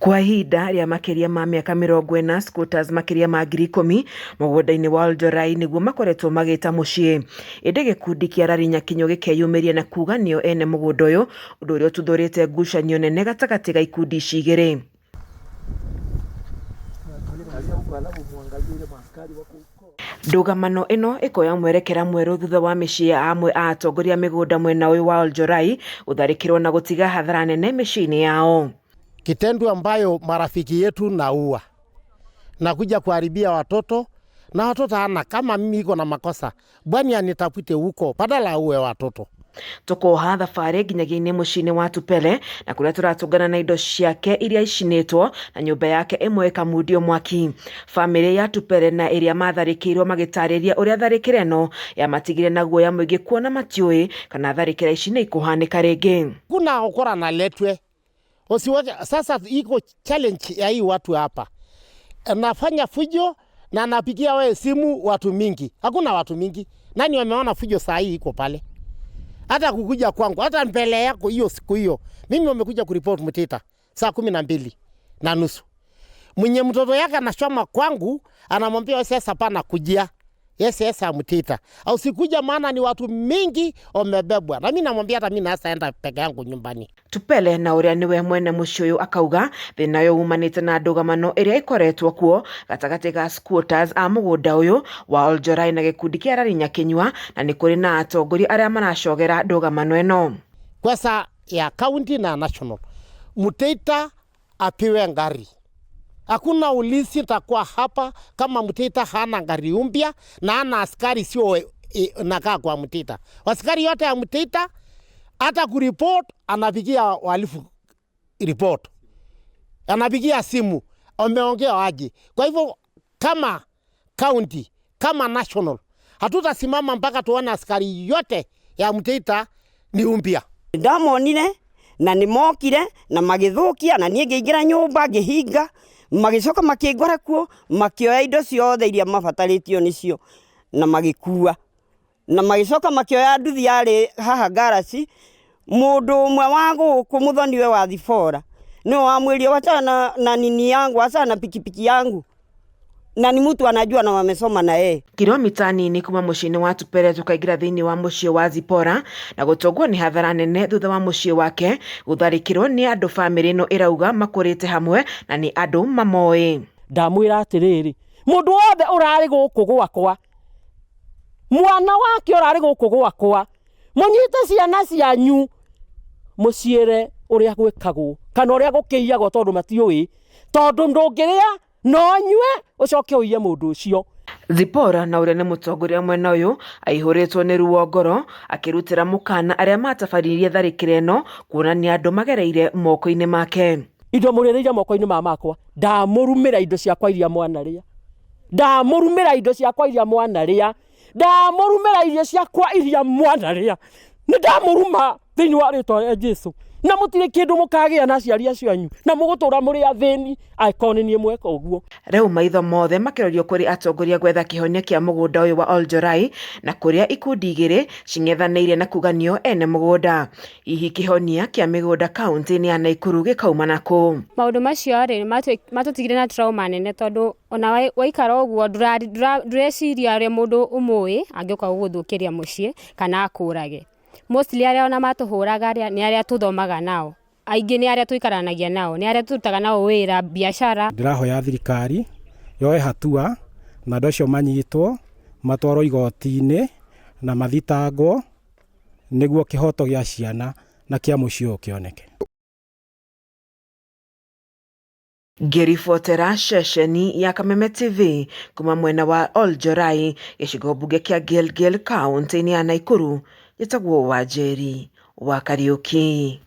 Kwa ihinda rĩa makĩria ma mĩaka 40, squatters makĩria ma 10,000 mũgũnda-inĩ wa Oljorai nĩguo makoretwo magĩta mũciĩ. Ĩndĩ gĩkundi kĩa Rari Nyakinyo gĩkeyumĩria na kuga nĩo ene mũgũnda ũyũ, ũndũ ũrĩa ũtuthũrĩte ngucanio nene gatagatĩ ga ikundi ici igĩrĩ. Ndũgamano ĩno ĩkoya mwerekera mwerũ thutha wa mĩciĩ ya amwe a atongoria a mĩgũnda mwena ũyũ wa Oljorai gũtharĩkĩrwo na gũtiga hathara nene mĩciĩ-inĩ yao. Kitendo ambayo marafiki yetu naua na kuja kuharibia watoto na watoto hana kama mimi iko na makosa bwani anitafute huko badala auwe watoto. Tũkoha thabarĩ nginyagia-inĩ mũciĩ-inĩ wa Tupele na kũrĩa tũratũngana na indo ciake iria icinĩtwo na nyũmba yake ĩmwe ĩkamundio mwaki. Bamĩrĩ ya Tupele na ĩrĩa matharĩkĩirwo magĩtarĩria ũrĩa tharĩkĩra ĩno yamatigire na guoya mũingĩ kuona matiũĩ kana tharĩkĩra ici nĩ ikũhanĩka rĩngĩ. Kuna okora na letwe usiweke sasa, iko challenge ya hii watu hapa nafanya fujo na napigia wewe simu watu mingi, hakuna watu mingi. Nani wameona fujo saa hii iko pale? Hata kukuja kwangu, hata mbele yako hiyo siku hiyo, mimi wamekuja kuripoti Mtita saa 12:30 mwenye mtoto yake anashoma kwangu, anamwambia sasa pana kujia yes yes amtita au sikuja, maana ni watu mingi wamebebwa, na mimi namwambia hata mimi nasa enda peke yangu nyumbani. Tupele na ũrĩa nĩwe mwene mũciĩ ũyũ akauga thĩna ũyũ umanĩte na ndũgamano ĩrĩa ĩkoretwo kuo gatagatĩ ga squatters a mũgũnda ũyũ wa Oljorai na gĩkundi kĩa Rari Nyakinyua na nĩ kũrĩ na atongoria arĩa maracogera ndũgamano ĩno. Kwesa ya county na national Mutita apiwe ngari. Hakuna ulinzi takuwa hapa kama Mutita hana ngari umpya na hana askari sio nakaa kwa Mutita. Askari yote ya Mutita hata kuripot anapigia wahalifu report, anapigia simu, wameongea waje. Kwa hivyo kama county kama national hatutasimama mpaka tuone askari yote ya Mutita ni umpya. Ndamonire na nĩ mokire na magĩthũkia na niĩ ngĩingĩra nyũmba ngĩhinga, magĩcoka makĩngora kuo makĩoya indo ciothe iria mabatarĩtio nĩcio na magĩkua, na magĩcoka makĩoya nduthi yarĩ haha ngaraci. Mũndũ ũmwe wa gũkũ mũthoniwe wa Thibora nĩwe wamwĩrire wachana na nini yangu, wachana na pikipiki yangu, na ni mtu anajua na wamesoma na yeye. Kilomita nini kuma mũciĩ-inĩ wa Tupele tũkaingĩra thĩinĩ wa mũciĩ wa Zipora na gũtũngwo nĩ hathara nene thutha wa mũciĩ wake gũtharĩkĩrwo nĩ andũ bamĩrĩ ĩno ĩrauga makũrĩte hamwe na nĩ andũ mamoĩ. Ndamwĩra atĩrĩrĩ, mũndũ wothe ũrarĩ gũkũ gwakwa, mwana wake ũrarĩ gũkũ gwakwa, mũnyite ciana cianyu mũciĩre ũrĩa gwĩkagwo kana ũrĩa gũkĩiyagwo, tondũ matiũĩ, tondũ ndũngĩrĩa no nyue ũcoke ũiye mũndũ ũcio. Zipora na ũrĩa nĩ mũtongoria mwena ũyũ aihũrĩtwo nĩ ruo ngoro akĩrutĩra mũkana arĩa matabanirie tharĩkĩra ĩno kuonania andũ magereire moko-inĩ make. Indo mũrĩrĩire moko-inĩ ma makwa, ndamũrumĩra indo ciakwa iria mwanarĩa, ndamũrumĩra indo ciakwa iria mwanarĩa, ndamũrumĩra irio ciakwa iria mwanarĩa, nĩ ndamũruma thĩinĩ wa rĩtwa rĩa Jesu, na mũtirĩ kĩndũ mũkagĩa na aciari acio anyu, na mũgũtũra mũrĩ athĩni angĩkorwo nĩ niĩ mweka ũguo. Rĩu maitho mothe makĩrorio kũrĩ atongoria gwetha kĩhonia kĩa mũgũnda ũyũ wa Oljorai na kũrĩa ikundi igĩrĩ cing'ethanĩire na kuga nĩo ene mũgũnda. Hihi kĩhonia kĩa mĩgũnda kaunti-inĩ ya Naikuru gĩkauma nakũ? Maũndũ macio rĩ matũtigire na trauma nene, tondũ ona waikara ũguo ndũreciria ũrĩa mũndũ ũmũĩ angĩũka gũgũthũkĩria mũciĩ kana akũrage. Mostly arĩa ona matũhũraga nĩ arĩa tũthomaga nao, aingĩ nĩ arĩa tũikaranagia nao, nĩ arĩa tũrutaga nao wĩra biacara. Ndĩrahoya thirikari yoe hatua na andũ acio manyitwo matwarwo igoti-inĩ na mathitangwo nĩguo kĩhoto gĩa ciana na kĩa mũciĩ ũyũ kĩoneke. Ngĩribotera ceceni ya Kameme TV kuma mwena wa Oljorai gĩcigo mbunge kĩa Gilgil kaunti-inĩ ya Naikuru, njĩtagwo Wanjeri wa Kariũki.